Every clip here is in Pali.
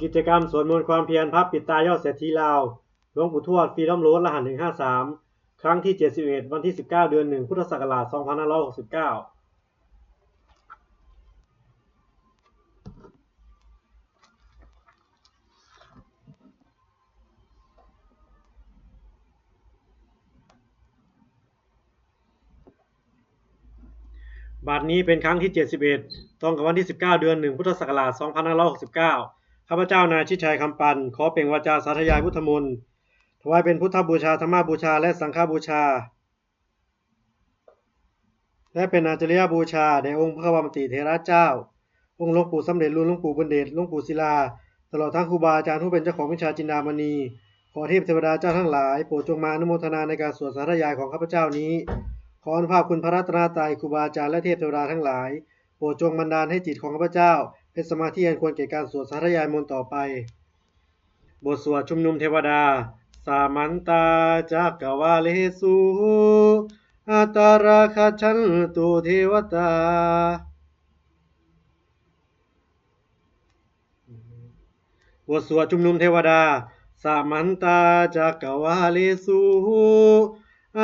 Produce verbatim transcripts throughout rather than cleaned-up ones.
กิจกรรมสวดมนต์ความเพียรพระปิดตายอดเศรษฐีลาว หลวงปู่ทวด ฟรีดอมโรด รหัส หนึ่งห้าสาม ครั้งที่ เจ็ดสิบเอ็ด วันที่ สิบเก้า เดือน หนึ่ง พุทธศักราช สองพันห้าร้อยหกสิบเก้า บัดนี้เป็นครั้งที่ เจ็ดสิบเอ็ด ตรงกับวันที่ สิบเก้า เดือน หนึ่ง พุทธศักราช สองพันห้าร้อยหกสิบเก้า ข้าพเจ้านายชิดชัย คำปัน ขอเปล่งวาจาสาธยายพุทธมนต์ ถวายเป็นพุทธบูชา ธรรมบูชา และสังฆบูชา และเป็นอาจาริยบูชาแด่องค์พระควัมปติเถระเจ้า องค์หลวงปู่สำเร็จลุน หลวงปู่บุญเดช หลวงปู่ศิลา ตลอดทั้งครูบาอาจารย์ผู้เป็นเจ้าของวิชาจินดามณี ขอเทพเทวดาเจ้าทั้งหลาย โปรดจงมาอนุโมทนาในการสวดสาธยายของข้าพเจ้านี้ ขออานุภาพคุณพระรัตนตรัย ครูบาอาจารย์ และเทพเทวดาทั้งหลาย โปรดจงบันดาลให้จิตของข้าพเจ้า เป็นสมาธิอันควรแก่การสวดสาธยายมนต์ต่อไป บทสวดชุมนุมเทวดา Samantā cakkavāḷesu atrāgacchantu devatā. บทสวดชุมนุมเทวดา Samantā cakkavāḷesu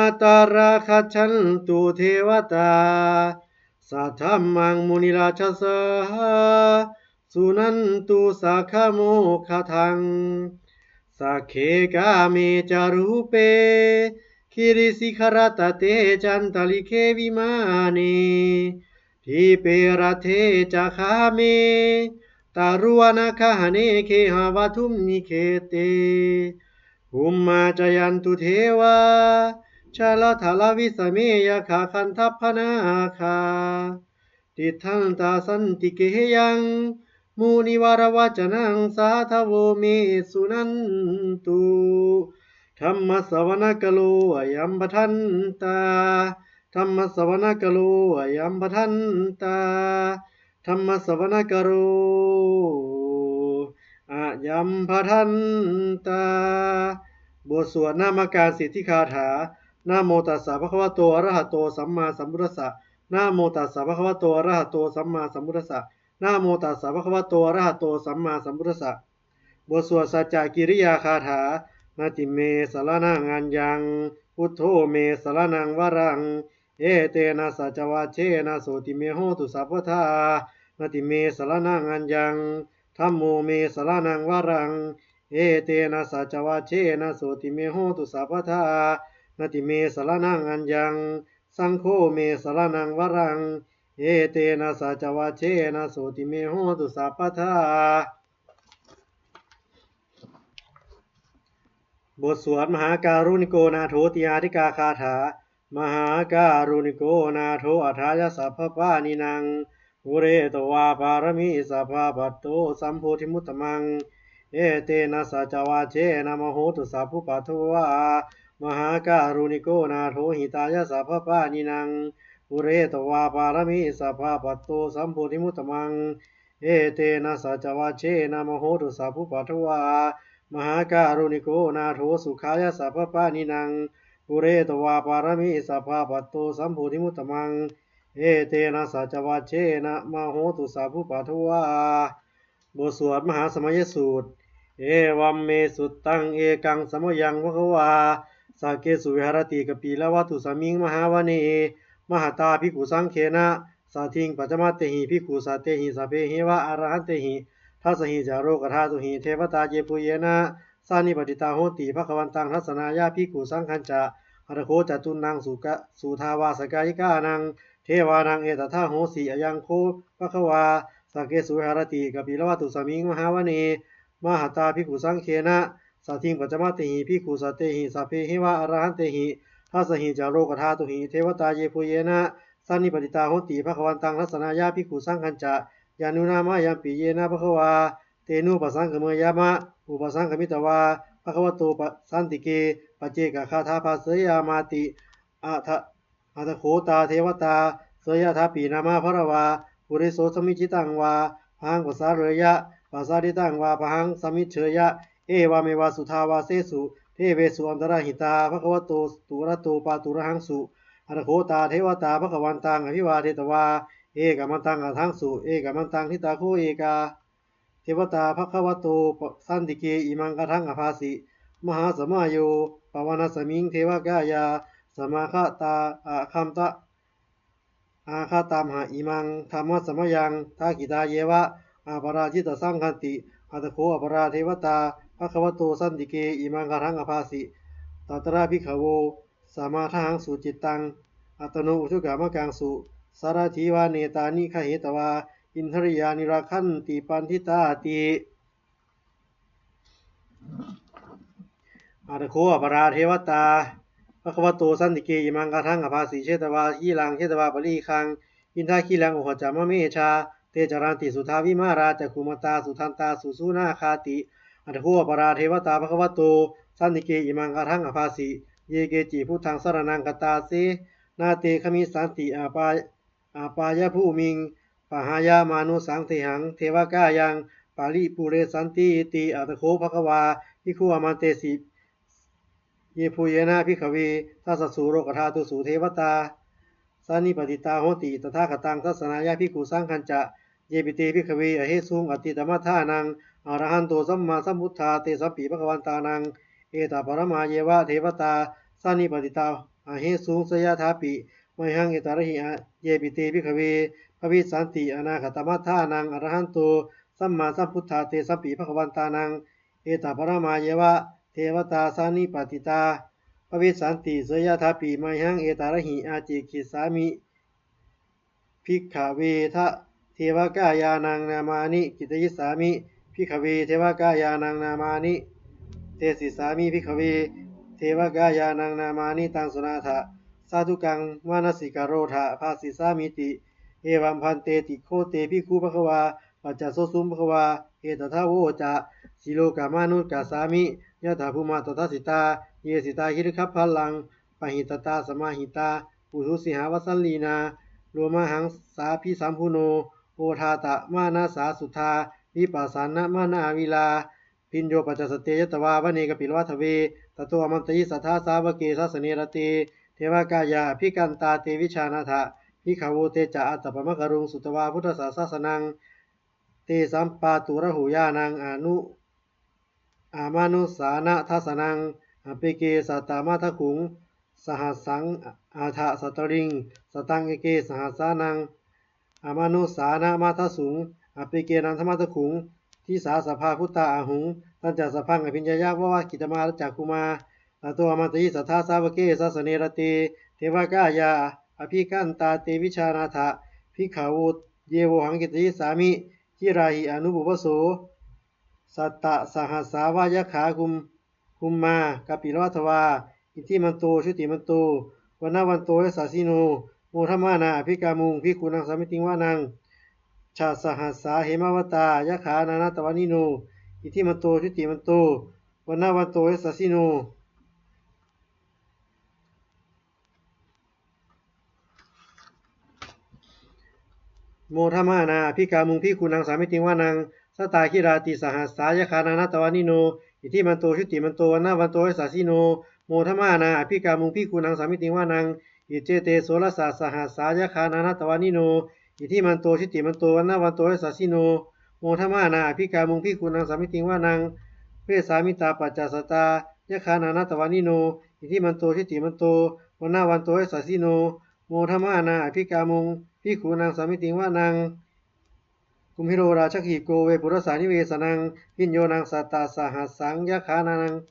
atrāgacchantu devatā, saddhammaṃ munirājassa suṇantu saggamokkhadaṃ. Sagge kāme ca rūpe girisikharataṭe cantalikkhe vimāne, dīpe raṭṭhe ca gāme taruvanagahane gehavatthumhi khette, bhummā cāyantu devā jalathalavisame yakkhagandhabbanāgā, tiṭṭhantā santike yaṃ munivaravacanaṃ sādhavo me suṇantu. Dhammassavanakālo ayambhadantā. Dhammassavanakālo ayambhadantā. Dhammassavanakālo ayambhadantā. บทสวดนมการสิทธิคาถา Namo tassa bhagavato arahato sammāsambuddhassa. Namo tassa bhagavato arahato sammāsambuddhassa. Namo tassa bhagavato arahato sammāsambuddhassa. บทสวดสัจจกิริยาคาถา Natthi me saraṇaṃ aññaṃ, buddho me saraṇaṃ varaṃ, etena saccavajjena sotthi me hotu sabbadā. Natthi me saraṇaṃ aññaṃ, dhammo me saraṇaṃ varaṃ, etena saccavajjena sotthi me hotu sabbadā. Natthi me saraṇaṃ aññaṃ, saṅgho me saraṇaṃ varaṃ, etena saccavajjena sotthi me hotu sabbadā. บทสวดมหาการุณิโกนาโถติอาทิกาคาถา Mahākāruṇiko nātho atthāya sabbapāṇinaṃ, pūretvā pāramī sabbā patto sambodhimuttamaṃ, etena saccavajjena mā hontu sabbupaddavā. Mahākāruṇiko nātho hitāya sabbapāṇinaṃ, pūretvā pāramī sabbā patto sambodhimuttamaṃ, etena saccavajjena mā hontu sabbupaddavā. Mahākāruṇiko nātho sukhāya sabbapāṇinaṃ, pūretvā pāramī sabbā patto sambodhimuttamaṃ, etena saccavajjena mā hontu sabbupaddavā. บทสวดมหาสมัยสูตร Evaṃ me sutaṃ. Ekaṃ samayaṃ bhagavā sakkesu viharati kapilavatthusmiṃ mahāvane mahatā bhikkhusaṅghena saddhiṃ pañcamattehi bhikkhusatehi sabbeheva arahantehi, dasahi ca lokadhātūhi devatā yebhuyyena sannipatitā honti bhagavantaṃ dassanāya bhikkhusaṅghañca. Atha kho catunnaṃ sukha- suddhāvāsakāyikānaṃ devānaṃ etadahosi: Ayaṃ kho bhagavā sakkesu viharati kapilavatthusmiṃ mahāvane mahatā bhikkhusaṅghena saddhiṃ pañcamattehi bhikkhusatehi sabbeheva arahantehi, dasahi ca lokadhātūhi devatā yebhuyyena sannipatitā honti bhagavantaṃ dassanāya bhikkhusaṅghañca. Yannūna mayampi yena bhagavā tenupasaṅkameyyāma, upasaṅkamitvā bhagavato pa- santike paccekagāthā bhāseyyāmāti. Atha- atha kho tā devatā seyyathāpi nāma balavā puriso sammiñjitaṃ vā bāhaṃ pasāreyya, pasāritaṃ vā bāhaṃ sammiñjeyya, evameva suddhāvāsesu devesu antarahitā bhagavato purato pāturahaṃsu. Atha kho tā devatā bhagavantaṃ abhivādetvā ekamantaṃ aṭṭhaṃsu. Ekamantaṃ ṭhitā kho ekā- devatā bhagavato santike imaṃ gāthaṃ abhāsi: Mahāsamayo pavanasmiṃ, devakāyā samāgatā, āgantā āgatamha imaṃ dhammasamayaṃ, dakkhitāyeva aparājitasaṅghanti. Atha kho aparā devatā bhagavato santike imaṃ gāthaṃ abhāsi: Tatra bhikkhavo samādahaṃsu cittaṃ attano ujukamakaṃsu, sārathīva nettāni gahetvā, indriyāni rakkhanti paṇḍitāti. Atha kho aparā devatā bhagavato santike imaṃ gāthaṃ abhāsi: Chetvā khīlaṃ chetvā palighaṃ indakhīlaṃ ohaccamanejā, te caranti suddhā vimalā cakkhumatā sudantā susunāgāti. Atha kho aparā devatā bhagavato santike imaṃ gāthaṃ abhāsi: Ye keci buddhaṃ saraṇaṃ gatāse, na te gamissanti apā apāyabhūmiṃ, pahāya mānusaṃ dehaṃ devakāyaṃ paripūressantīti. Atha kho bhagavā bhikkhū āmantesi: Yebhuyyena bhikkhave dasasu lokadhātūsu devatā sannipatitā honti tathāgataṃ dassanāya bhikkhusaṅghañca. Yepi te bhikkhave ahesuṃ atītamaddhānaṃ arahanto sammāsambuddhā, tesampi bhagavantānaṃ etaparamāyeva devatā sannipatitā ahesuṃ, seyyathāpi mayhaṃ etarahi. Yepi te bhikkhave bhavissanti anāgatamaddhānaṃ arahanto sammāsambuddhā, tesampi bhagavantānaṃ etaparamāyeva devatā sannipatitā bhavissanti, seyyathāpi mayhaṃ etarahi. Ācikkhissāmi bhikkhave devakāyānaṃ nāmāni, kittayissāmi bhikkhave devakāyānaṃ nāmāni, desissāmi bhikkhave devakāyānaṃ nāmāni. Taṃ suṇātha sādhukaṃ manasikarotha bhāsissāmīti. Evaṃ bhanteti kho te bhikkhū bhagavā paccassosuṃ. Bhagavā etadavoca: Silokamanukassāmi, yattha bhummā tadassitā, ye sitā girigabbharaṃ pahitattā samāhitā, puthū sīhāvasallīnā lomahaṃsābhisambhuno, odātamanasā suddhā vippasannamanāvilā. Bhiyyo pañcasate ñatvā vane kāpilavatthave, tato āmantayi satthā sāvake sāsane rate: Devakāyā abhikkantā te vijānātha bhikkhavo. Te ca ātappamakaruṃ sutvā buddhassa sāsanaṃ, tesampāturahu ñāṇaṃ anu amanussāna dassanaṃ. Appeke satamaddakkhuṃ sahassaṃ atha sattariṃ, sataṃ eke sahassānaṃ amanussānamaddasuṃ. Appekenantamaddakkhuṃ disā sabbā phuṭā ahuṃ, tañca sabbaṃ abhiññāya vavakkhitvāna cakkhumā. Tato āmantayi satthā sāvake sāsane rate: Devakāyā abhikkantā te vijānātha bhikkhavo, ye vohaṃ kittayissāmi, girāhi anupubbaso. Sattasahassā va yakkhā bhum bhummā kāpilavatthavā, iddhimanto jutimanto vaṇṇavanto yasassino, modamānā abhikkāmuṃ bhikkhūnaṃ samitiṃ vanaṃ. Chasahassā hemavatā yakkhā nānattavaṇṇino, iddhimanto jutimanto vaṇṇavanto yasassino, modamānā abhikkāmuṃ bhikkhūnaṃ samitiṃ vanaṃ. Sātāgirā tisahassā yakkhā nānattavaṇṇino, iddhimanto jutimanto vaṇṇavanto yasassino, modamānā abhikkāmuṃ bhikkhūnaṃ samitiṃ vanaṃ. Iccete soḷasasahassā yakkhā nānattavaṇṇino, iddhimanto jutimanto vaṇṇavanto yasassino, modamānā abhikkāmuṃ bhikkhūnaṃ samitiṃ vanaṃ. Vessāmittā pañcasatā yakkhā nānattavaṇṇino, iddhimanto jutimanto vaṇṇavanto yasassino, modamānā abhikkāmuṃ bhikkhūnaṃ samitiṃ vanaṃ. Kumbhīro rājagahiko vepullassa nivesanaṃ, bhiyyo naṃ satasahassaṃ yakkhānaṃ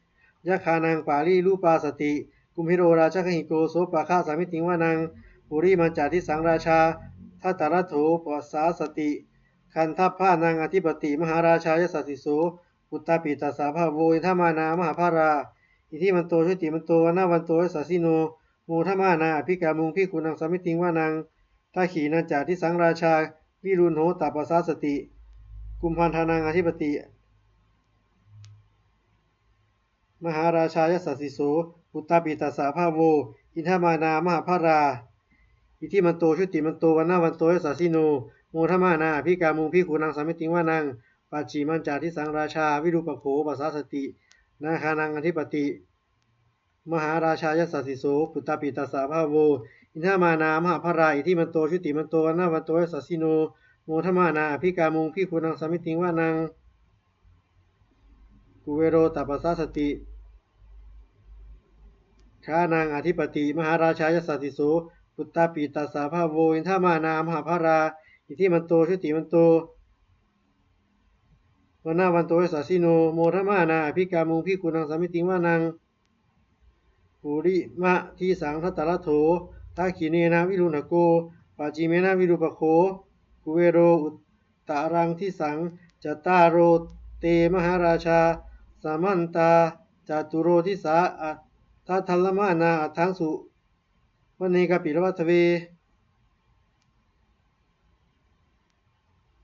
yakkhānaṃ payirupāsati. Kumbhīro rājagahiko sopāga samitiṃ vanaṃ, purimañca disaṃ rājā dhataraṭṭho pasāsati. Gandhabbānaṃ ādhipati mahārājā yasassi so, puttāpi tassa bahavo indanāmā mahabbalā, iddhimanto jutimanto vaṇṇavanto yasassino, modamānā abhikkāmuṃ bhikkhūnaṃ samitiṃ vanaṃ. Dakkhiṇañca disaṃ rājā virūḷho tappasāsati. Kumbhaṇḍānaṃ ādhipati mahārājā yasassi so, puttāpi tassa bahavo indanāmā mahabbalā, iddhimanto jutimanto vaṇṇavanto yasassino, modamānā abhikkāmuṃ bhikkhūnaṃ samitiṃ vanaṃ. Pacchimañca disaṃ rājā virūpakkho pasāsati. Nāgānaṃ ādhipati mahārājā yasassi so, puttāpi tassa bahavo indanāmā mahabbalā, iddhimanto jutimanto vaṇṇavanto yasassino, modamānā abhikkāmuṃ bhikkhūnaṃ samitiṃ vanaṃ. kuvero tappasāsati, gānaṃ ādhipati mahārājā yasassi so. Puttāpi tassa bahavo indanāmā mahabbalā, iddhimanto jutimanto vaṇṇavanto yasassino, modamānā abhikkāmuṃ bhikkhūnaṃ samitiṃ vanaṃ. Purimadisaṃ dhataraṭṭho, dakkhiṇena virūḷhako, pacchimena virūpakkho, kuvero uttaraṃ disaṃ. Cattāro te mahārājā, samantā caturo disā, daddallamānā aṭṭhaṃsu vane kāpilavatthave.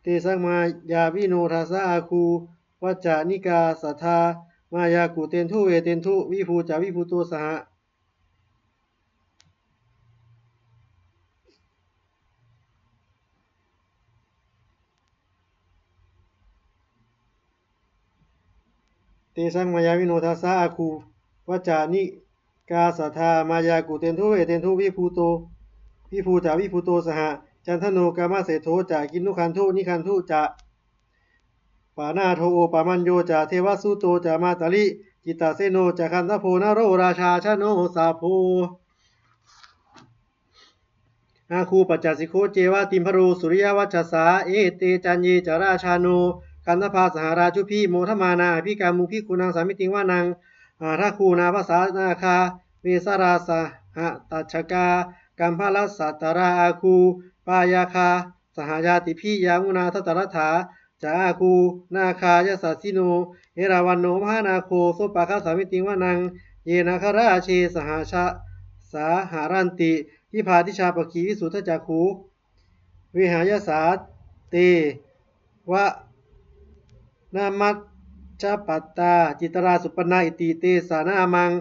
Tesaṃ māyāvino dāsā āgū vañcanikā saṭhā, māyā kuṭeṇḍu veṭeṇḍu viṭū ca viṭuṭo saha. Tesaṃ māyāvino dāsā āgū vañcanikā saṭhā, māyā kuṭeṇḍu veṭeṇḍu viṭū ca viṭuṭo saha. Candano kāmaseṭṭho ca kinnughaṇḍu nighaṇḍu ca, panādo opamañño ca devasūto ca mātali, cittaseno ca gandhabbo naḷorājā janosabho. Āgū pañcasikho ceva timbarū suriyavacchasā, ete caññe ca rājāno gandhabbā saha rājubhi, modamānā abhikkāmuṃ bhikkhūnaṃ samitiṃ vanaṃ. Athāgū nābhasā nāgā vesālā sahatacchakā, kambalassatarā āgū pāyāgā saha ñātibhi. Yāmunā dhataraṭṭhā ca āgū nāgā yasassino, erāvaṇo mahānāgo sopāga samitiṃ vanaṃ. Ye nāgarāje sahasā haranti dibbā dijā pakkhi visuddhacakkhū, vehāyasā te vanamajjhapattā citrā supaṇṇā, iti tesa nāmaṃ.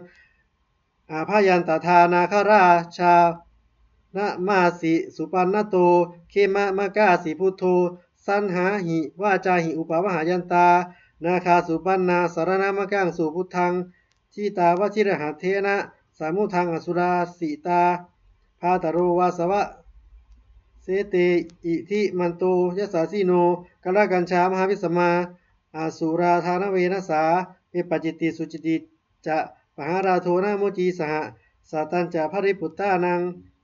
Abhayantadā nāgarājānamāsi, supaṇṇato khemamakāsi buddho, saṇhāhi vācāhi upavhayantā, nāgā supaṇṇā saraṇamakaṃsu buddhaṃ. Jitā vajirahatthena samuddaṃ asurā sitā, bhātaro Vāsavassete iddhimanto yasassino, kālakañjā mahābhismā asurā dānaveghasā, vepacitti sucitti ca pahārādo namucī saha. Satañca baliputtānaṃ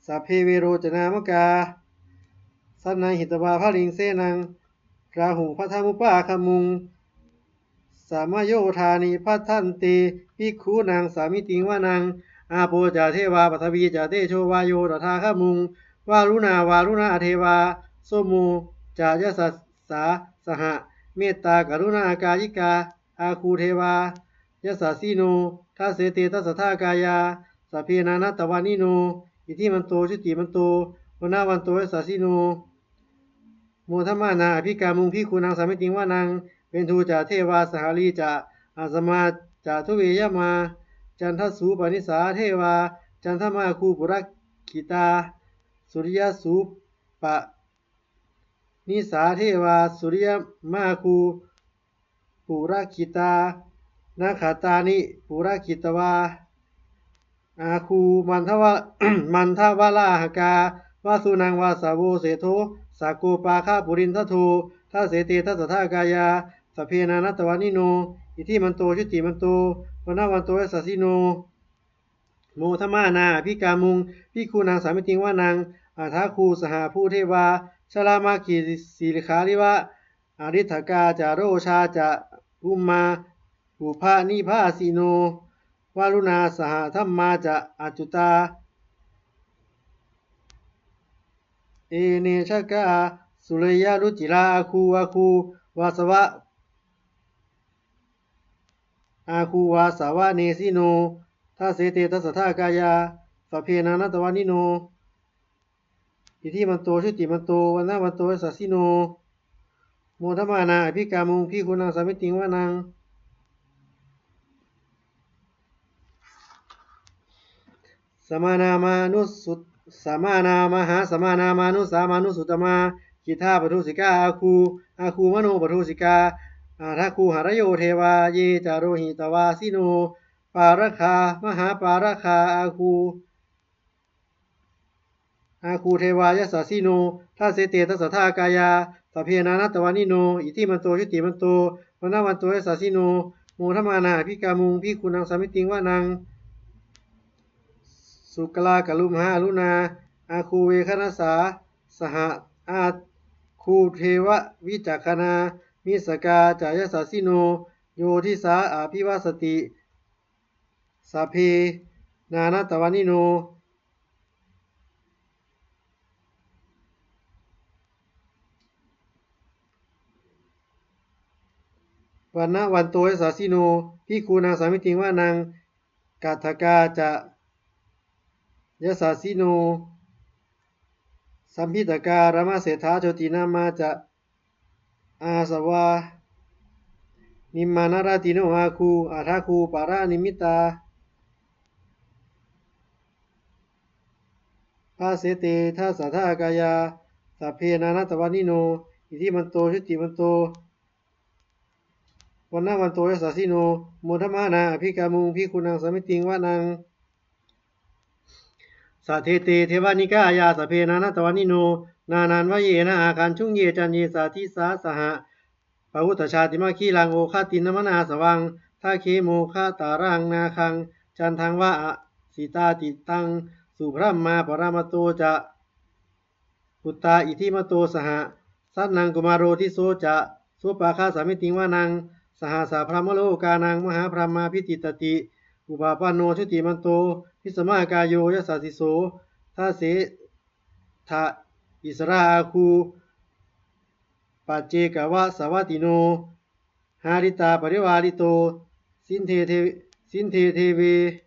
sabbe verocanāmakā, sannayhitvā baliṃ senaṃ rāhubhaddamupāgamuṃ, samayodāni bhaddante bhikkhūnaṃ samitiṃ vanaṃ. Āpo ca devā paṭhavī ca tejo vāyo tadāgamuṃ, varuṇā vāruṇā devā somo ca yasasā saha, mettākaruṇākāyikā āgū devā yasassino, dasete dasadhā kāyā sabbe nānattavaṇṇino, iddhimanto jutimanto vaṇṇavanto yasassino, modamānā abhikkāmuṃ bhikkhūnaṃ samitiṃ vanaṃ. Veṇḍū ca devā sahalī ca asamā ca duve yamā, candassūpanisā devā candamāgū purakkhitā, suriyassūpanisā devā suriyamāgū purakkhitā, nakkhattāni purakkhitvā āgū mandavalāhakā, vasūnaṃ vāsavo seṭṭho sakkopāga purindado, dasete dasadhā kāyā sabbe nānattavaṇṇino, iddhimanto jutimanto vaṇṇavanto yasassino, modamānā abhikkāmuṃ bhikkhūnaṃ samitiṃ vanaṃ. Athāgū sahabhū devā jalamaggisikhāriva, ariṭṭhakā ca rojā ca ummāpupphanibhāsino, varuṇā sahadhammā ca accutā anejakā, sūleyyarucirā āgū āgū vāsava āgū vāsavanesino, dasete dasadhā kāyā sabbe nānattavaṇṇino, iddhimanto jutimanto vaṇṇavanto yasassino, modamānā abhikkāmuṃ bhikkhūnaṃ samitiṃ vanaṃ. Samānā mānusut- samānā mahāsamānā mānusā mānusuttamā, khiḍḍāpadūsikā āgū āgū manopadūsikā, athāgū harayo devā ye ca lohitavāsino, pāragā mahāpāragā āgū āgū devā yasassino, dasete dasadhā kāyā sabbe nānattavaṇṇino, iddhimanto jutimanto vaṇṇavanto yasassino, modamānā abhikkāmuṃ bhikkhūnaṃ samitiṃ vanaṃ. Sukkā karumhā aruṇā āgū veghanasā saha, āgū devā vicakkhaṇā missakā ca yasassino, yo disā abhivassati sabbe nānattavaṇṇino, vaṇṇavanto yasassino bhikkhūnaṃ samitiṃ vanaṃ. Kaṭṭhakā ca yasassino lambitakā lāmaseṭṭhā, jotināmā ca āsavā nimmānaratino, āgū athāgū paranimmitā, passaddhe dasadhā kāyā sabbe nānattavaṇṇino, iddhimanto jutimanto vaṇṇavanto yasassino, modamānā abhikkāmuṃ bhikkhūnaṃ samitiṃ vanaṃ. Saṭṭhete devanikāyā sabbe nānattavaṇṇino, nānattavaṇṇena āgañchuṃ ye caññe sadisā saha. Pavutthajātimakkhīlaṃ oghatiṇṇamanāsavaṃ, dakkhemoghataraṃ nāgaṃ candaṃva asitātitaṃ. Subrahmā paramatto ca puttā iddhimato saha, sanaṅkumāro tisso ca sopāga samitiṃ vanaṃ. Sahassabrahmalokānaṃ mahābrahmābhitiṭṭhati, upapanno jutimanto bhismākāyo yasassi so. Dasettha issarā āgū paccekavasavattino, hārita parivārito, sinde de, sinde deve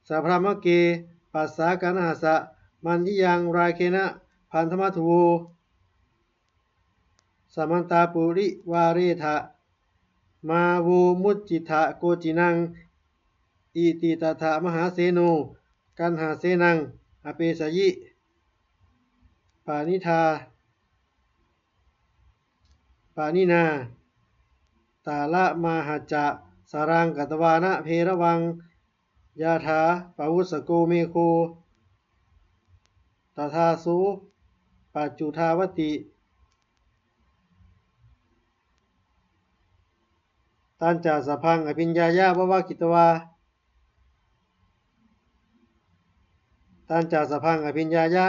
sabrahmake passa kaṇhassa, mandiyaṃ rāgena bandhamatthu vo. Samantā parivāretha mā vo muñcittha koci naṃ. Iti tattha mahāseno kaṇhasenaṃ apesayi, paṇidhā paṇinā talamāhacca, saraṃ katvāna bheravaṃ yathā pāvussako megho. Tadā so paccudāvatti, tañca sabbaṃ abhiññāya vavakkhitvā, tañca sabbaṃ abhiññāya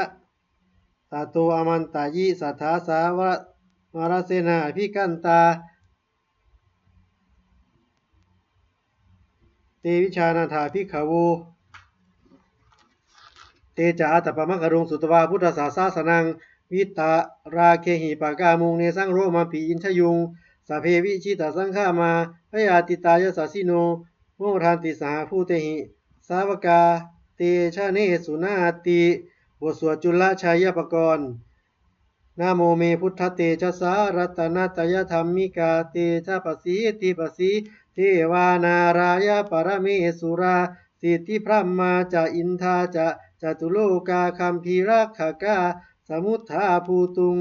tato āmantayi satthā sāvakaṃ mārasenā abhikkantā. Te vijānātha bhikkhavo, te ca ātappamakaruṃ sutvā buddhassa sāsanaṃ, vītarāgehi pakkāmuṃ nesaṃ lomampi iñjayuṃ. Sabbe vijitasaṅgāmā bhayātītā yasassino, modanti saha bhūtehi sāvakā te janesutāti. บทสวดจุลชัยปกรณ์ Namo me buddhatejasā ratanattayadhammikā tejapasiddhi pasīdevā nārāyaparamesurā siddhibrahmā ca indā ca catulokā gambhīrakkhakā samuddā bhūtuṃ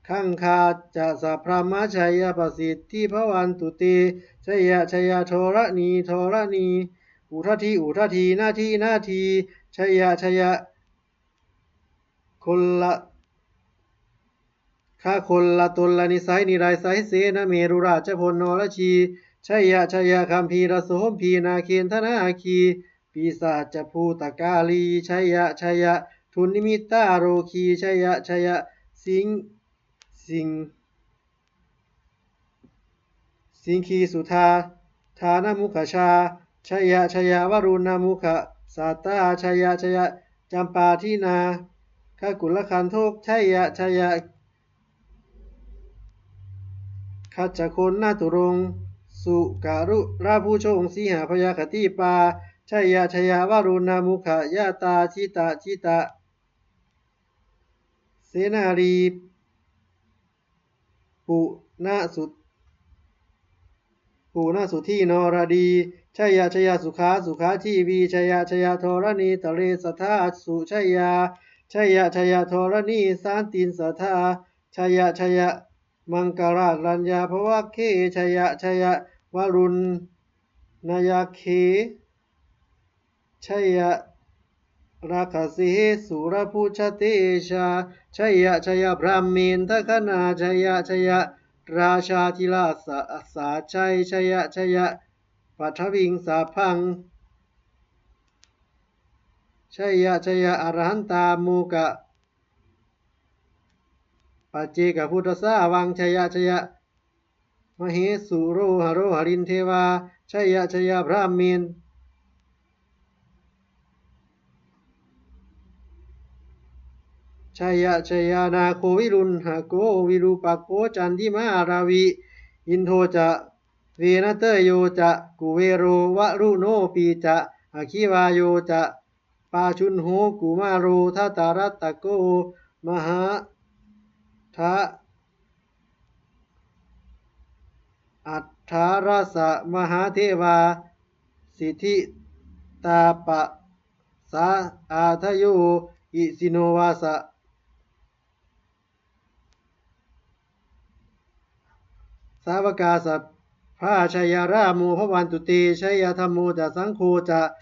gaṅgā ca sabrahmajayapasiddhi bhavantu te. Jaya jaya dharaṇi dharaṇī udadhi udadhī nadi nadī. Jaya jaya kola gagonlatonlanisai niraisai senamerurājaponnorajī. Jaya jaya gambhīrasombhī nāgendanāgī pisācabhūtakālī. Jaya jaya dunnimittarogī. Jaya jaya siṅ siṅ siṅgīsudādānamukhajā. Jaya jaya varuṇṇamukhasātrā. Jaya jaya campādināgakulagandhok. Jaya jaya gajjagonnaturaṅ sukarabhujaṅ sīhabyagghadīpā. Jaya jaya varuṇṇamukhayātrā jita jita senārī puna su puna sudhī noradī. Jaya jaya sukhā sukhā jīvī. Jaya jaya dharaṇītale sadā sujayā. Jaya jaya dharaṇī santin sadā. Jaya jaya maṅkararāja bhavagge. Jaya jaya varuṇṇayakkhe. Jaya rakkhase surabhujatejā. Jaya jaya brahmendagaṇā. Jaya jaya rājādhirāja sājjai. Jaya jaya paṭhaviṃ sabbaṃ. Jaya jaya arahantā mokkhapaccekabuddhasāvaṃ. Jaya jaya mahesuro haro harindevā. Jaya jaya brahmin Jaya jaya nāgo viruḷhako virūpakkho candimā ravi. Indo ca venateyyo ca kuvero varuṇopi ca aggi vāyo ca pājuṇho kumāro dhataraṭṭhako mahāṭṭha aṭṭhārasa mahādevā siddhitāpasa-ādayo isino vāsa- sāvakā sabbā jaya rāmo bhavantu te. Jaya dhammo ca saṅgho ca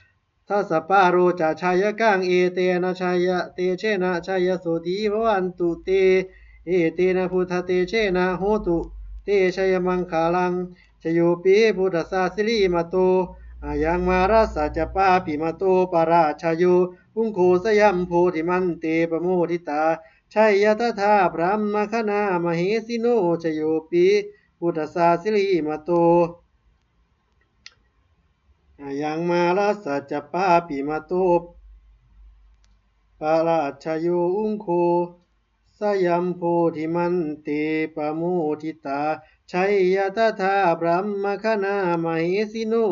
dasapālo ca jayakaṃ. Etena jaya tejena jaya sotthī bhavantu te. Etena buddhatejena hotu te jayamaṅgalaṃ. Jayopi buddhassa sirīmato ayaṃ mārassa ca pāpimato parājayo ugghosayuṃ bodhimaṇḍe pamoditā jaya tadā brahmagaṇā mahesino. Jayopi buddhassa sirīmato ayaṃ mārassa ca pāpimato parājayo ugghosayuṃ bodhimaṇḍe pamoditā jaya tadā brahmagaṇā mahesino.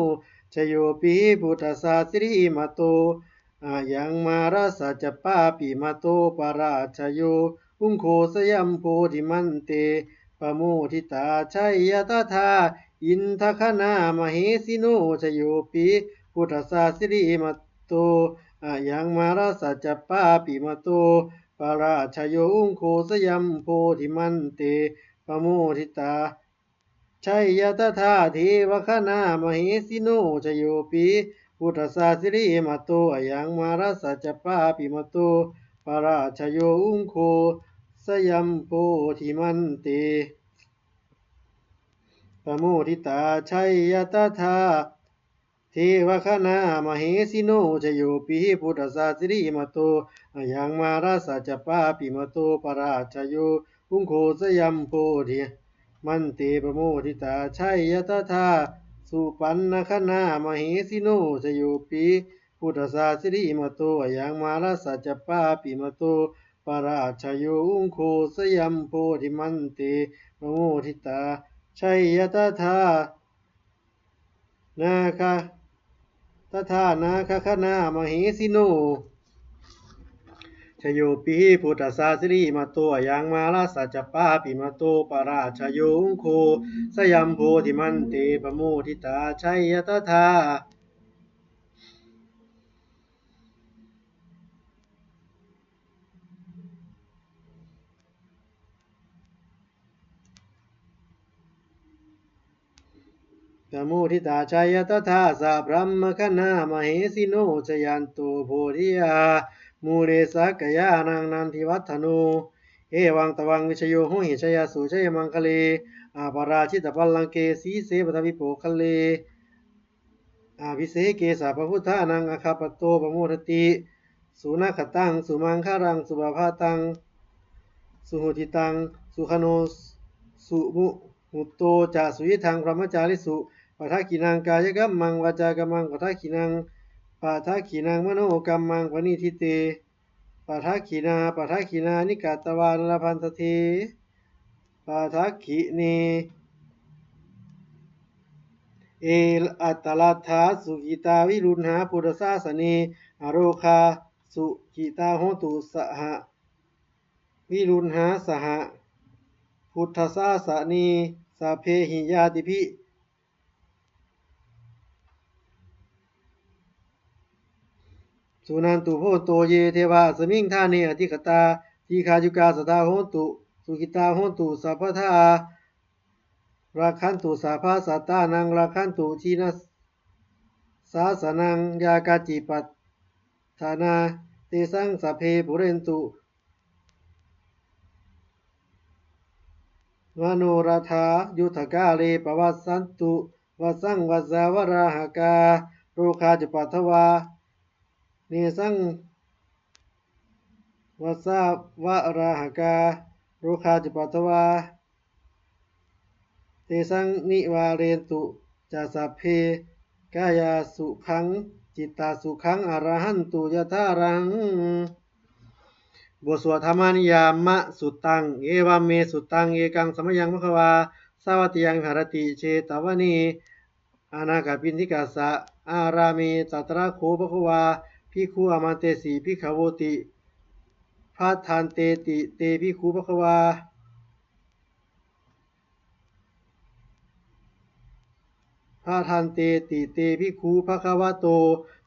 Jayopi buddhassa sirīmato ayaṃ mārassa ca pāpimato parājayo ugghosayuṃ bodhimaṇḍe pamoditā jaya tadā indagaṇā mahesino. Jayopi buddhassa sirīmato ayaṃ mārassa ca pāpimato parājayo ugghosayuṃ bodhimaṇḍe pamoditā jaya tadā devagaṇā mahesino. Jayopi buddhassa sirīmato ayaṃ mārassa ca pāpimato parājayo ugghosayuṃ bodhimaṇḍe pamoditā jaya tadā devagaṇā mahesino. Jayopi buddhassa sirīmato ayaṃ mārassa ca pāpimato parājayo ugghosayuṃ bodhimaṇḍe pamoditā jaya tadā supaṇṇagaṇā mahesino. Jayopi buddhassa sirīmato ayaṃ mārassa ca pāpimato parājayo ugghosayuṃ bodhimaṇḍe pamoditā jaya tadā nāga- tadā nāgagaṇā mahesino. Jayopi buddhassa sirīmato ayaṃ mārassa ca pāpimato parājayo ugghosayuṃ bodhimaṇḍe pamoditā jaya tadā pamoditā jaya tadā sabrahmagaṇā mahesino. Jayanto bodhiyā mūle sakyānaṃ nandivaḍḍhano, evaṃ tvaṃ vijayo hohi jayassu jayamaṅgale. Aparājitapallaṅke sīse paṭhavipokkhare abhiseke sabbabuddhānaṃ aggappatto pamodati. Sunakkhattaṃ sumaṅgalaṃ supabhātaṃ suhuṭṭhitaṃ, sukhaṇo sumuhutto ca suyiṭṭhaṃ brahmacārisu. Padakkhiṇaṃ kāyakammaṃ vācākammaṃ padakkhiṇaṃ, padakkhiṇaṃ manokammaṃ paṇidhī te padakkhiṇā. Padakkhiṇāni katvāna labhantatthe padakkhiṇe. Atthaladdhā sukhitā viruḷhā buddhasāsane, arogā sukhitā hontu saha viruḷhā saha buddhasāsane, sabbehi ñātibhi suṇantu bhonto ye devā asmiṃ ṭhāne adhigatā, dīghāyukā sadā hontu sukhitā hontu sabbadā, rakkhantu sabbasattānaṃ rakkhantu jinasāsanaṃ. Yā kāci patthanā tesaṃ sabbe pūrentu manorathā, yuttakāle pavassantu vasaṃ vasāvalāhakā, rogā cupaddavā, nesaṃ vasāvalāhakā, rogā cupaddavā, tesaṃ nivārentu ca sabbe, kāyāsukhaṃ cittasukhaṃ arahantu yathārahaṃ. บทสวด Dhammaniyāmasuttaṃ. Evaṃ me sutaṃ. Ekaṃ samayaṃ bhagavā sāvatthiyaṃ viharati jetavane anāthapiṇḍikassa ārāme. Tatra kho bhagavā bhikkhū āmantesi bhikkhavoti. Bhadanteti te bhikkhū bhagavā Bhadanteti te bhikkhū bhagavato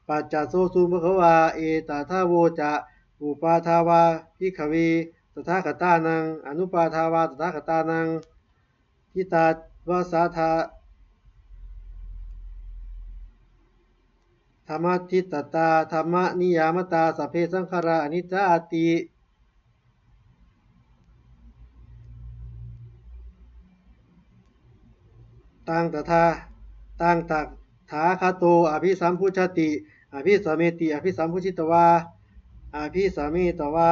paccassosuṃ. Bhagavā etadavoca: Uppādā vā bhikkhave tathāgatānaṃ anuppādā vā tathāgatānaṃ, ṭhitāva sā dhammaṭṭhitatā dhammaniyāmatā sabbe saṅkhārā aniccāti. Taṃ tathā, taṃ tathāgato abhisambujjhati abhisameti. Abhisambujjhitvā, abhisametvā,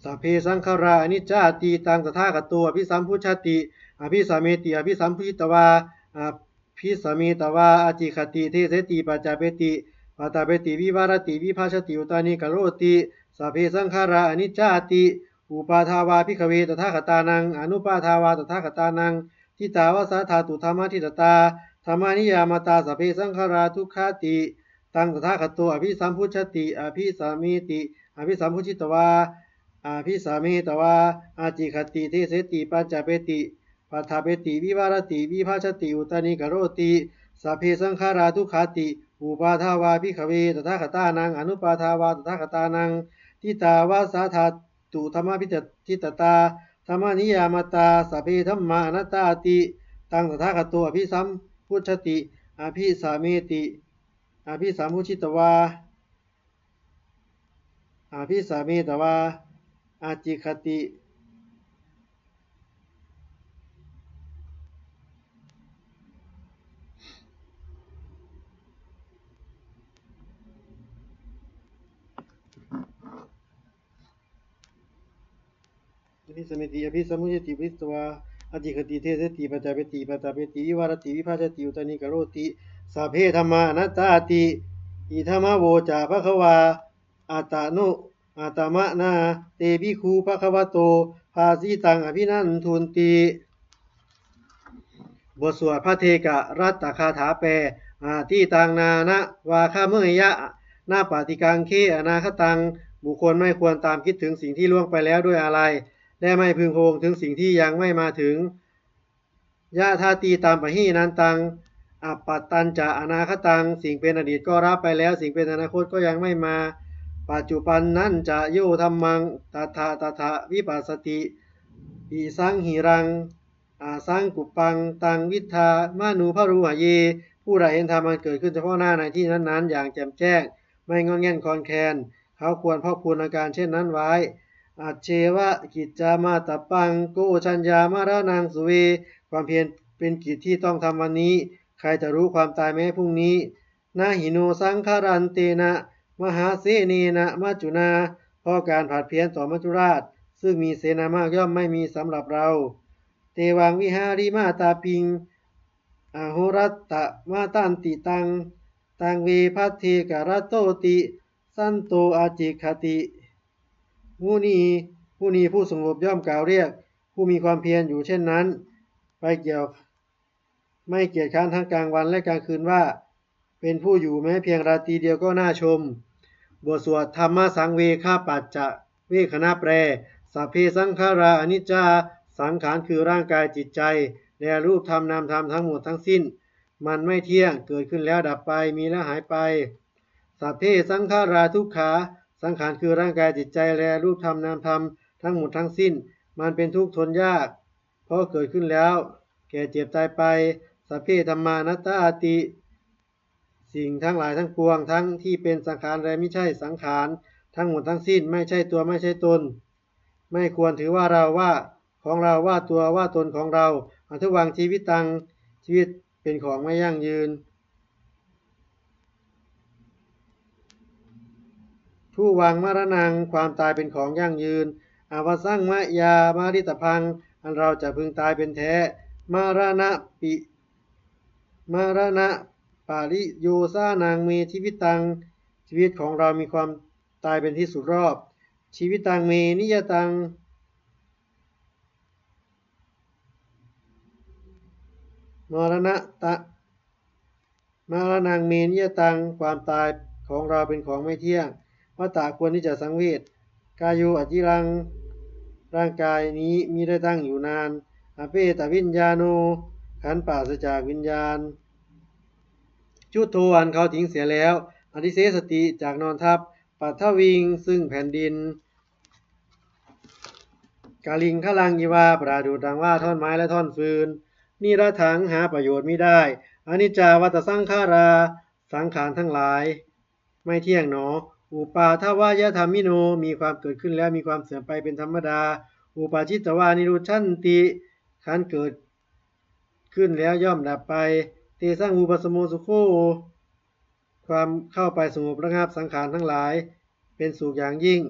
sabbe saṅkhārā aniccāti. Taṃ tathāgato abhisambujjhati abhisameti. Abhisambujjhitvā, abhisametvā, ācikkhati deseti pañcapeti paṭṭhapeti vivarati vibhajati uttānīkaroti: sabbe saṅkhārā aniccāti. Uppādā vā bhikkhave tathāgatānaṃ anuppādā vā tathāgatānaṃ, ṭhitāva sā dhammaṭṭhitatā dhammaniyāmatā sabbe saṅkhārā dukkhāti. Taṃ tathāgato abhisambujjhati abhisameti. Abhisambujjhitvā, abhisametvā, ācikkhati deseti pañcapeti paṭṭhapeti vivarati vibhajati uttānīkaroti: sabbe saṅkhārā dukkhāti. Uppādā vā bhikkhave tathāgatānaṃ anuppādā vā tathāgatānaṃ, ṭhitāva sā dhammaṭṭhitatā dhammaniyāmatā sabbe dhammā anattāti. Taṃ tathāgato abhisambujjhati abhisameti. Abhisambujjhitvā, abhisametvā, ācikkhati abhisameti. Abhisambujjhati abhismetvā, ācikkhati deseti pañcapeti paṭṭhapeti vivarati vibhajati uttānīkaroti: sabbe dhammā anattāti. Idamavoca bhagavā. Attano attamanā te bhikkhū bhagavato bhāsitaṃ abhinandunti. บทสวด Bhaddekkarattagāthā แปล Atītaṃ nānvāgameyya nappaṭikaṅkhe anāgataṃ. บุคคลไม่ควรตามคิดถึงสิ่งที่ล่วงไปแล้วด้วยอาลัย และไม่พึงพะวงถึงสิ่งที่ยังไม่มาถึง Yadatītampahīnantaṃ appattañca anāgataṃ. สิ่งเป็นอดีตก็ละไปแล้ว สิ่งเป็นอนาคตก็ยังไม่มา Paccuppannañca yo dhammaṃ tattha tattha vipassati, isaṃ hiraṃ asaṅkuppaṃ taṃ viddhā manubrūhaye. ผู้ใดเห็นธรรมอันเกิดขึ้นเฉพาะหน้าในที่นั้นๆ อย่างแจ่มแจ้ง ไม่ง่อนแง่นคลอนแคลน เขาควรพอกพูนอาการเช่นนั้นไว้ Ajjeva kiccamātappaṃ ko jaññamaraṇaṃ suve. ความเพียรเป็นกิจที่ต้องทำวันนี้ ใครจะรู้ความตายแม้พรุ่งนี้ Na hi no saṅgarantena mahāsenena maccunā. เพราะการผัดเพี้ยนต่อมัจจุราช ซึ่งมีเสนามากย่อมไม่มีสำหรับเรา Tevaṃ vihārimātāpiṃ ahorattamatanditaṃ, taṃ ve bhaddekkarattoti santo ācikkhati muni. มุนีผู้สงบย่อมกล่าวเรียกผู้มีความเพียรอยู่เช่นนั้น ไปเกี่ยว ไม่เกียจคร้านทั้งกลางวันและกลางคืนว่า เป็นผู้อยู่แม้เพียงราตรีเดียวก็น่าชม บทสวด Dhammasaṃvegā paccavekkhaṇa แปล Sabbe saṅkhārā aniccā. สังขารคือร่างกายจิตใจ และรูปธรรมนามธรรมทั้งหมดทั้งสิ้น มันไม่เที่ยง เกิดขึ้นแล้วดับไป มีแล้วหายไป Sabbe saṅkhārā dukkhā. สังขารคือร่างกายจิตใจ และรูปธรรมนามธรรมทั้งหมดทั้งสิ้น มันเป็นทุกข์ทนยาก เพราะเกิดขึ้นแล้ว แก่เจ็บตายไป sabbe dhammā anattāti สิ่งทั้งหลายทั้งปวง ทั้งที่เป็นสังขารและมิใช่สังขาร ทั้งหมดทั้งสิ้น ไม่ใช่ตัวไม่ใช่ตน ไม่ควรถือว่าเราว่าของเราว่าตัวว่าตนของเรา addhuvaṃ jīvitaṃ ชีวิตเป็นของไม่ยั่งยืน dhuvaṃ maraṇaṃ ความตายเป็นของยั่งยืน avassaṃ mayā maritabbaṃ อันเราจะพึงตายเป็นแท้ maraṇapi maraṇapariyosānaṃ me jīvitaṃ ชีวิตของเรามีความตายเป็นที่สุดรอบ jīvitaṃ me niyataṃ maraṇata maraṇaṃ me niyataṃ ความตายของเราเป็นของไม่เที่ยง vata ควรที่จะสังเวช kāyo aciraṃ ร่างกายนี้มิได้ตั้งอยู่นาน apetaviññāṇo ขันธ์ปราศจากวิญญาณ chuḍḍho อันเขาทิ้งเสียแล้ว adhisessati จักนอนทับ paṭhaviṃ ซึ่งแผ่นดิน kaliṅgaraṃ iva ประดุจดังว่าท่อนไม้และท่อนฟืน niratthaṃ หาประโยชน์มิได้ aniccā vata saṅkhārā สังขารทั้งหลาย ไม่เที่ยงหนอ uppādavayadhammino มีความเกิดขึ้นแล้วมีความเสื่อมไปเป็นธรรมดา uppajjitvā nirujjhanti ครั้นเกิดขึ้นแล้วย่อมดับไป tesaṃ vūpasamo sukho ความเข้าไปสงบระงับสังขารทั้งหลาย เป็นสุขอย่างยิ่ง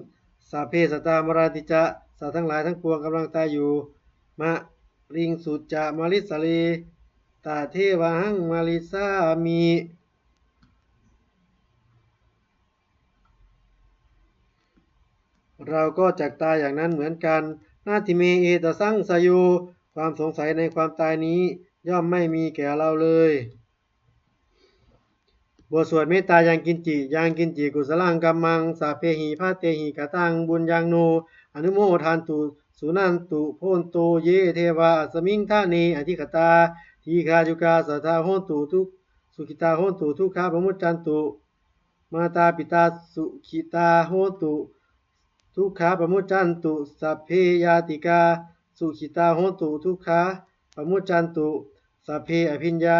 sabbe sattā maranti ca สัตว์ทั้งหลายทั้งปวงกำลังตายอยู่ mariṃsu ca marissare tathevāhaṃ marissāmi เราก็จักตายอย่างนั้นเหมือนกัน natthi me ettha saṃsayo ความสงสัยในความตายนี้ย่อมไม่มีแก่เราเลย บทสวดเมตตา yaṅkiñci yaṅkiñci kusalaṃ kammaṃ sabbehi bhātehi kataṃ puññaṃ no anumodantu suṇantu bhonto ye devā asmiṃ ṭhāne adhigatā dīghāyukā sadā hontu duk- sukhitā hontu dukkhā pamuccantu mātā pitā sukhitā hontu dukkhā pamuccantu sabbe ñātikā sukhitā hontu dukkhā pamuccantu sabbe abhiññā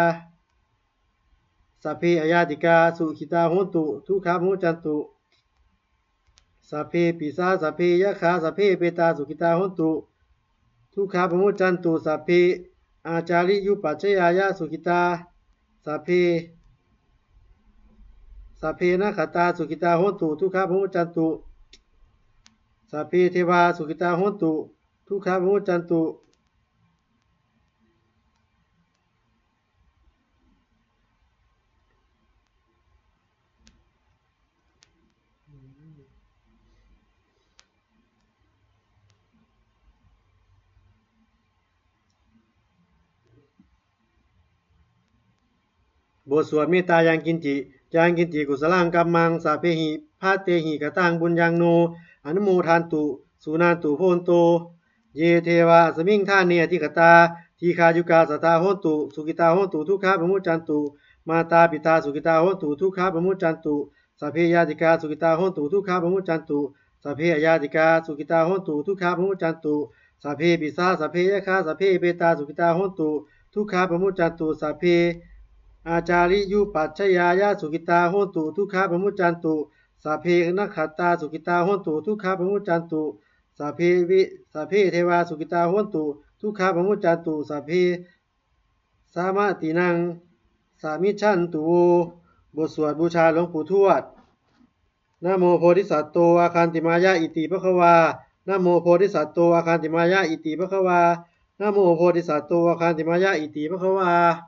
sabbe aññātikā sukhitā hontu dukkhā pamuccantu sabbe pisā sabbe yakkhā sabbe petā sukhitā hontu dukkhā pamuccantu sabbe ācariyupajjhāyā sukhitā sabbe sabbe nakkhattā sukhitā hontu dukkhā pamuccantu sabbe devā sukhitā hontu dukkhā pamuccantu บทสวดเมตตา yaṅkiñci yaṅkiñci kusalaṃ kammaṃ sabbehi bhātehi kataṃ puññaṃ no anumodantu suṇantu bhonto ye devā asmiṃ ṭhāne adhigatā dīghāyukā sadā hontu sukhitā hontu dukkhā pamuccantu mātā pitā sukhitā hontu dukkhā pamuccantu sabbe ñātikā sukhitā hontu dukkhā pamuccantu sabbe aññātikā sukhitā hontu dukkhā pamuccantu sabbe pisā sabbe yakkhā sabbe petā sukhitā hontu dukkhā pamuccantu sabbe ācariyupajjhāyā sukhitā hontu dukkhā pamuccantu sabbe nakkhattā sukhitā hontu dukkhā pamuccantu sabbe vi- sabbe devā sukhitā hontu dukkhā pamuccantu sabbe samatīnaṃ samijjhantu vo บทสวดบูชาหลวงปู่ทวด Namo bodhisatto āgantimāya iti bhagavā. Namo bodhisatto āgantimāya iti bhagavā. Namo bodhisatto āgantimāya iti bhagavā.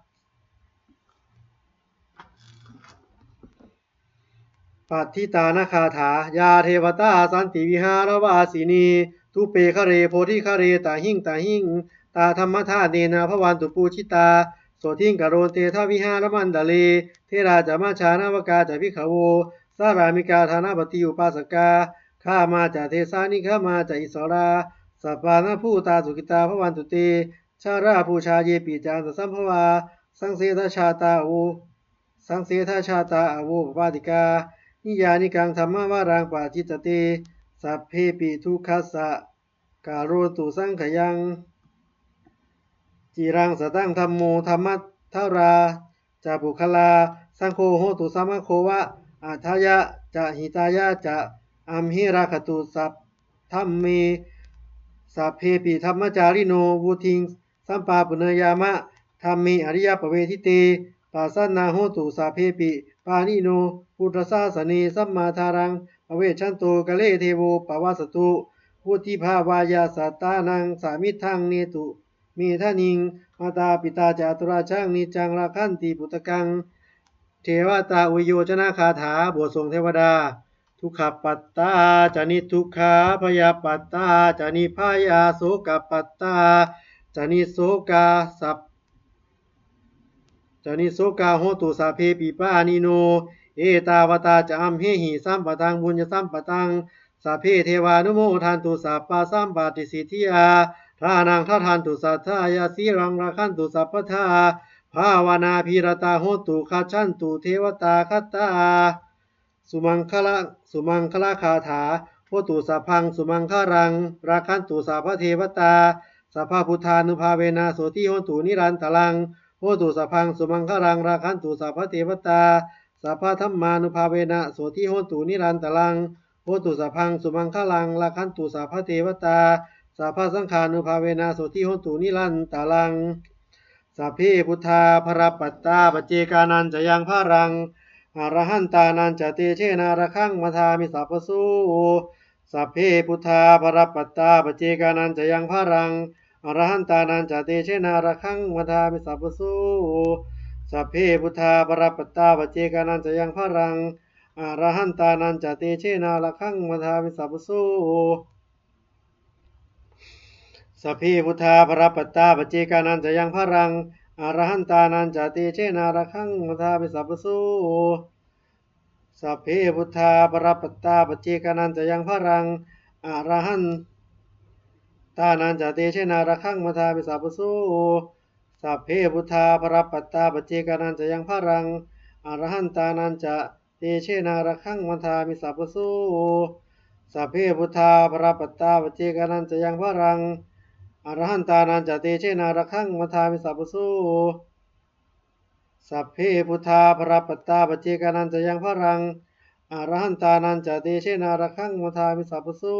Pattidānagāthā. Yā devatā santi vihāravāsinī thūpe ghare bodhighare tahiṃ tahiṃ, tā dhammadānena bhavantu pūjitā, sotthiṃ karontedha vihāramaṇḍale. Therā ca majjhā navakā ca bhikkhavo, sārāmikā dānapatī upāsakā, gāmā ca desā nigamā ca issarā, sappāṇabhūtā sukhitā bhavantu te. Jalābujā yepi ca aṇḍasambhavā, saṃsedajātā vo saṃsedajātā avopapātikā, niyyānikaṃ dhammavaraṃ paṭicca te, sabbepi dukkhassa karontu saṅkhayaṃ. ciraṃ sataṃ dhammo dhammaddharā ca puggalā, saṅgho hotu samaggo va atthāya ca hitāya ca. Amhe rakkhatu saddhamme sabbepi dhammacārino, vuḍḍhiṃ sampāpuṇeyyāma dhamme ariyappavedite. Pasannā hontu sabbepi pāṇino buddhasāsane, sammā dhāraṃ pavecchanto kāle devo pavassatu. Vuḍḍhibhāvāya sattānaṃ samiddhaṃ netu medaniṃ, mātā pitā ca atrajaṃ niccaṃ rakkhanti puttakaṃ. Devatāuyyojanagāthā บทส่งเทวดา Dukkhappattā ca niddukkhā, bhayappattā ca nibbhayā, sokappattā ca nissokā, sab- ca nissokā hontu sabbepi pāṇino. Ettāvatā ca amhehi sambhataṃ puññasampadaṃ sabbe devānumodantu sabbasampattisiddhiyā. Dānaṃ dadantu saddhāya, sīlaṃ rakkhantu sabbadā, bhāvanābhiratā hontu, gacchantu devatāgatā. Sumaṅgala- sumaṅgalagāthā. Hotu sabbaṃ sumaṅgalaṃ, rakkhantu sabbadevatā, sabbabuddhānubhāvena sotthī hontu nirantaraṃ. Hotu sabbaṃ sumaṅgalaṃ, rakkhantu sabbadevatā, sabbadhammānubhāvena sotthī hontu nirantaraṃ. Hotu sabbaṃ sumaṅgalaṃ, rakkhantu sabbadevatā, sabbasaṅghānubhāvena sotthī hontu nirantaraṃ. Sabbe buddhā balappattā, paccekānañca yaṃ balaṃ, arahantānañca tejena, rakkhaṃ bandhāmi sabbaso. Sabbe buddhā balappattā, paccekānañca yaṃ balaṃ, arahantānañca tejena, rakkhaṃ bandhāmi sabbaso. Sabbe buddhā balappattā, paccekānañca yaṃ balaṃ, arahantānañca tejena, rakkhaṃ bandhāmi sabbaso. Sabbe buddhā balappattā, paccekānañca yaṃ balaṃ, arahantānañca tejena, rakkhaṃ bandhāmi sabbaso. Sabbe buddhā balappattā, paccekānañca yaṃ balaṃ, arahantānañca tejena, rakkhaṃ bandhāmi sabbaso. Sabbe buddhā balappattā, paccekānañca yaṃ balaṃ, arahantānañca tejena, rakkhaṃ bandhāmi sabbaso. Sabbe buddhā balappattā, paccekānañca yaṃ balaṃ, arahantānañca tejena, rakkhaṃ bandhāmi sabbaso. Sabbe buddhā balappattā, paccekānañca yaṃ balaṃ, arahantānañca tejena, rakkhaṃ bandhāmi sabbaso.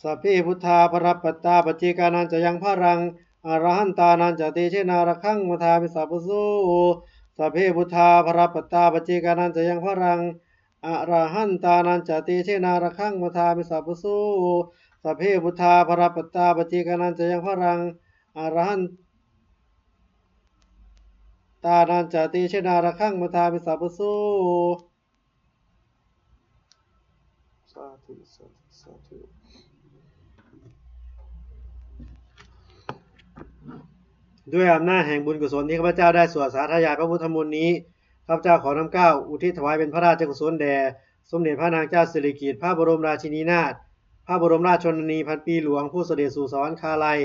Sabbe buddhā balappattā, paccekānañca yaṃ balaṃ, arahantānañca tejena, rakkhaṃ bandhāmi sabbaso. Sabbe buddhā balappattā, paccekānañca yaṃ balaṃ, arahantānañca tejena, rakkhaṃ bandhāmi sabbaso. Sabbe buddhā balappattā, paccekānañca yaṃ balaṃ, arahantānañca tejena, rakkhaṃ bandhāmi sabbaso. Sādhu, sādhu, sādhu. ด้วยอำนาจแห่งบุญกุศลที่ข้าพเจ้าได้สวดสาธยายพระพุทธมนต์นี้ ข้าพเจ้าขอน้อมเกล้าอุทิศถวายเป็นพระราชกุศลแด่ สมเด็จพระนางเจ้าสิริกิติ์ พระบรมราชินีนาถ พระบรมราชชนนีพันปีหลวง ผู้เสด็จสู่สวรรคาลัย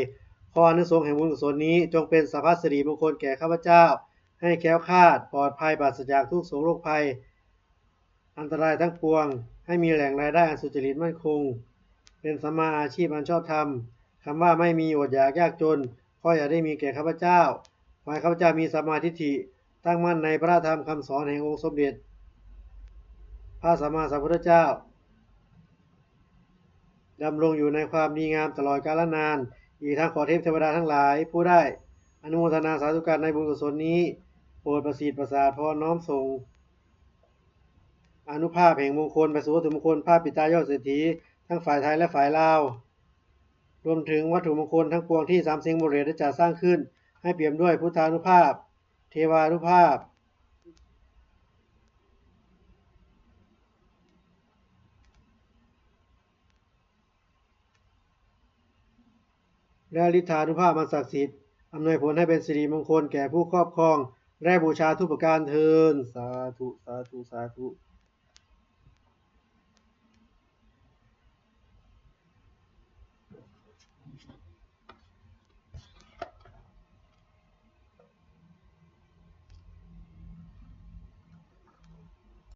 ขออานิสงส์แห่งบุญกุศลนี้จงเป็นสัพพสิริมงคลแก่ข้าพเจ้า ให้แคล้วคลาดปลอดภัยปราศจากทุกข์โศกโรคภัย อันตรายทั้งปวง ให้มีแหล่งรายได้อันสุจริตมั่นคง เป็นสัมมาอาชีพอันชอบธรรม คำว่าไม่มีอดอยากยากจน ขออย่าได้มีแก่ข้าพเจ้า ขอให้ข้าพเจ้ามีสัมมาทิฏฐิ ตั้งมั่นในพระธรรมคำสอนแห่งองค์สมเด็จพระสัมมาสัมพุทธเจ้า ดำรงอยู่ในความดีงามตลอดกาลนาน อีกทั้งขอเทพเทวดาทั้งหลาย ผู้ได้อนุโมทนาสาธุการในบุญกุศลนี้ โปรดประสิทธิ์ประสาทพรน้อมส่ง อานุภาพแห่งมงคลไปสู่วัตถุมงคลพระปิดตายอดเศรษฐี ทั้งฝ่ายไทยและฝ่ายลาว รวมถึงวัตถุมงคลทั้งปวงที่สามสิงห์บุเรศได้จัดสร้างขึ้น ให้เปี่ยมด้วยพุทธานุภาพ เทวานุภาพ และฤทธานุภาพอันศักดิ์สิทธิ์ อำนวยผลให้เป็นสิริมงคลแก่ผู้ครอบครอง และบูชาทุกประการเทอญ สาธุ สาธุ สาธุ